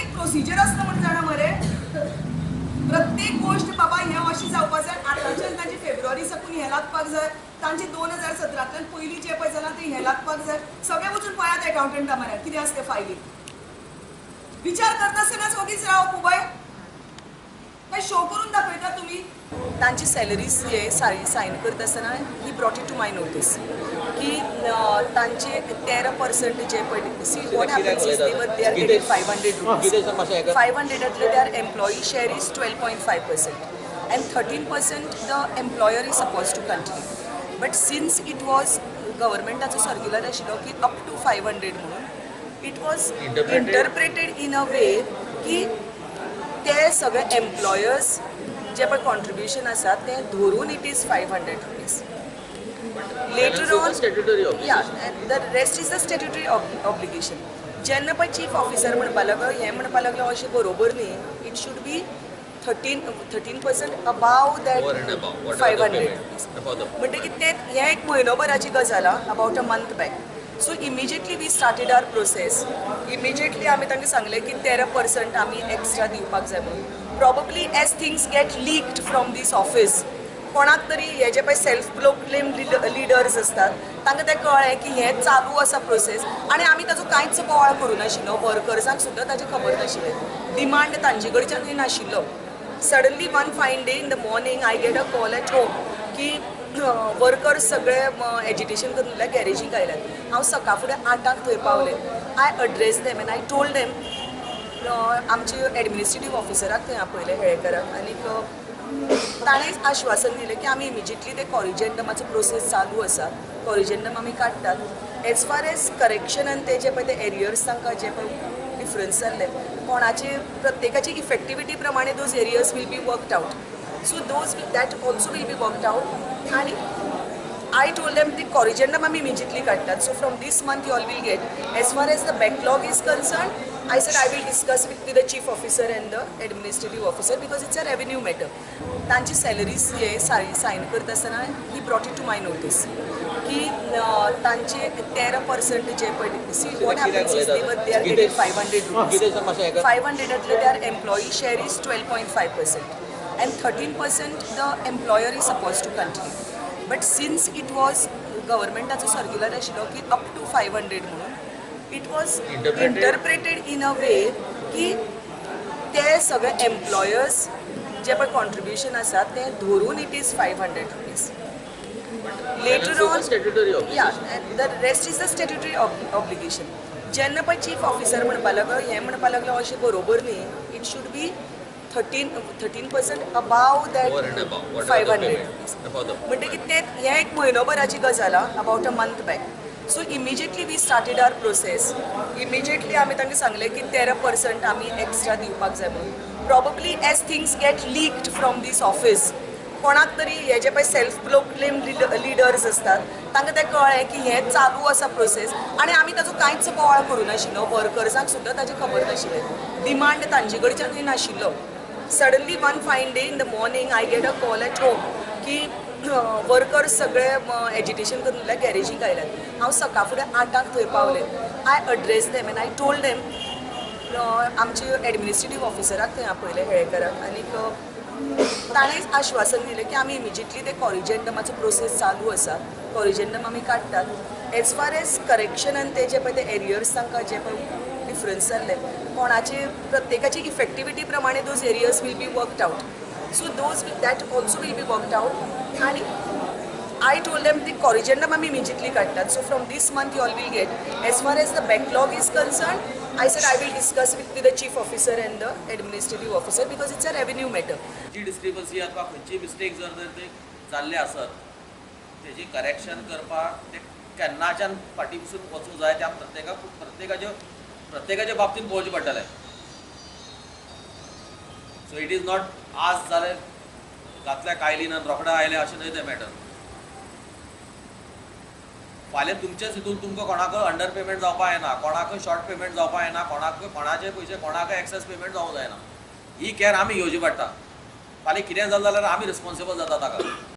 एक प्रोसिजर आसता म्हण जाणा मरे. प्रत्येक गोष्ट बाबा हें अशें जावपा जाय. आतांच्यान तांची फेब्रुवारी साकून हें लागपाक जाय, तांची 2017तल्यान पयलीं जें पळय जालां तें हें लागपाक जाय. सगळें वचून पळयात एकावंटंटा म्हऱ्यान कितें आसा तें फायली. विचार करनासतनाच ओगीच रावप उबय काय शो करून दाखयता तुमी. तांची सॅलरीज हे सायन करता आसतना he brought it to my notice की तांचे 13% जे पळय see what happens is they are getting 500 rupees. 500तले their employee share is 12.5% and 13% the employer is suppose to continue. But since it was गव्हर्मेंटाचो circular आशिल्लो की up two 500 म्हणून, it was interpreted in a way की ते सगळे employers जे पळय contribution आसा तें धरून it is 500 rupees. Later on yeah the rest is the statutory obligation. जेन्ना पळय चीफ ऑफिसर म्हणपा लागलो हें म्हणपा लागलो अशें बरोबर न्ही, it should be 13% above that 500 rupees. म्हणटकीर तें हें एक म्हयनोभराची गजाल about a month back. So immediately we started our process. Immediately आमी तांकां सांगलें की 13% आमी एक्स्ट्रा दिवपाक जाय म्हणून. Probably as things get leaked from this office, कोणाक तरी हे जे पळय सेल्फ प्रोक्लेम लिडर्स आसतात तांकां तें कळ्ळें की हें चालू आसा प्रोसेस आनी आमी ताचो कांयच बोवाळ करूं नाशिल्लो. वर्कर्सांक सुद्दां ताचें खबर नाशिल्लें, डिमांड तांचे कडच्यानूय नाशिल्लो. Suddenly one fine day in the morning I get a call at home की वर्कर्स सगळे एजिटेशन करून म्हणल्यार गॅरेजीक आयल्यात. हांव सकाळ फुडें 8ांक थंय पावलें. I address them and I told them. आमचे एडमिनिस्ट्रेटीव ऑफिसराक थंय आपयलें हेळेकराक आनीक ताणें आश्वासन दिलें की आमी इमिजिएटली ते कॉरिजेंडमाचो प्रोसेस चालू आसा, कॉरिजेंडम आमी काडटात. एज फार एज करेक्शन आनी ते जे पळय ते एरियर्स तांकां जे पळय डिफरन्स जाल्ले कोणाचे प्रत्येकाची इफेक्टिविटी प्रमाणे those arrears will be worked out. So those that also will be worked out. आनी I told them the corrigendum आमी इमिजिएटली काडटात. So from this month you all will get. As far as the backlog is concern, I said I will discuss with the chief officer and the administrative officer because it's a revenue matter. तांची salaries हे sign करता आसतना he brought it to my notice की तांचे 13% जे पळय see what happens is they are getting 500 rupees. 500तले their employee share is 12.5% and 13% the employer is suppose to continue. But since it was गव्हर्मेंटाचो circular आशिल्लो की up two 500 म्हणून, it was interpreted in a way की ते सगळे employers जे पळय contribution आसा तें धरून it is 500 rupees. Later on yeah the rest is the statutory obligation. जेन्ना पळय चीफ ऑफिसर म्हणपा लागलो हें म्हणपा लागलो अशें बरोबर न्ही, it should be 13% above that 500 rupees. म्हणटकीर तें हें एक म्हयनोभराची गजाल about a month back. So immediately we started our process. Immediately आमी तांकां सांगलें की 13% आमी एक्स्ट्रा दिवपाक जाय म्हणून. Probably as things get leaked from this office, कोणाक तरी हे जे पळय सेल्फ प्रोक्लेम लिडर्स आसतात तांकां तें कळ्ळें की हें चालू आसा प्रोसेस आनी आमी ताचो कांयच बोवाळ करूं नाशिल्लो. वर्कर्सांक सुद्दां ताचें खबर नाशिल्लें, डिमांड तांचे कडच्यानूय नाशिल्लो. Suddenly one fine day in the morning I get a call at home की वर्कर्स सगळे एजिटेशन करून म्हणल्यार गॅरेजीक आयल्यात. हांव सकाळ फुडें 8ांक थंय पावलें. I address them and I told them. आमचे एडमिनिस्ट्रेटीव ऑफिसराक थंय आपयलें हेळेकराक आनीक ताणें आश्वासन दिलें की आमी इमिजिएटली ते कॉरिजेंडमाचो प्रोसेस चालू आसा, कॉरिजेंडम आमी काडटात. एज फार एज करेक्शन आनी ते जे पळय ते एरियर्स तांकां जे पळय डिफरन्स जाल्ले कोणाचे प्रत्येकाची इफेक्टिविटी प्रमाणे those arrears will be worked out. So those that also will be worked out. आनी I told them the corrigendum आमी इमिजिएटली काडटात. So from this month you all will get. As far as the backlog is concern, I said I will discuss with the chief officer and the administrative officer because it's a revenue matter. Ji discrepancy अथवा खंयची mistake जर तर ते जाल्ले आसत तेजी correction करपाक ते केन्नाच्यान फाटीं पसून वचूंक जाय त्या प्रत्येकाक प्रत्येकाच्या बाबतींत पळोवचें पडटलें. सो it is not आज जालें घातल्या कायलीन आनी रोखडें आयलें अशें न्हय तें मॅटर. फाल्यां तुमचेच हितून तुमकां कोणाकय अंडर पेमेंट जावपाक जायना, कोणाकय शॉर्ट पेमेंट जावपाक जायना, कोणाकय कोणाचे पयशे कोणाकय एक्सेस पेमेंट जावंक जायना. ही कॅर आमी घेवची पडटा. फाल्यां कितें जालें जाल्यार आमी रिस्पोन्सिबल जाता ताका.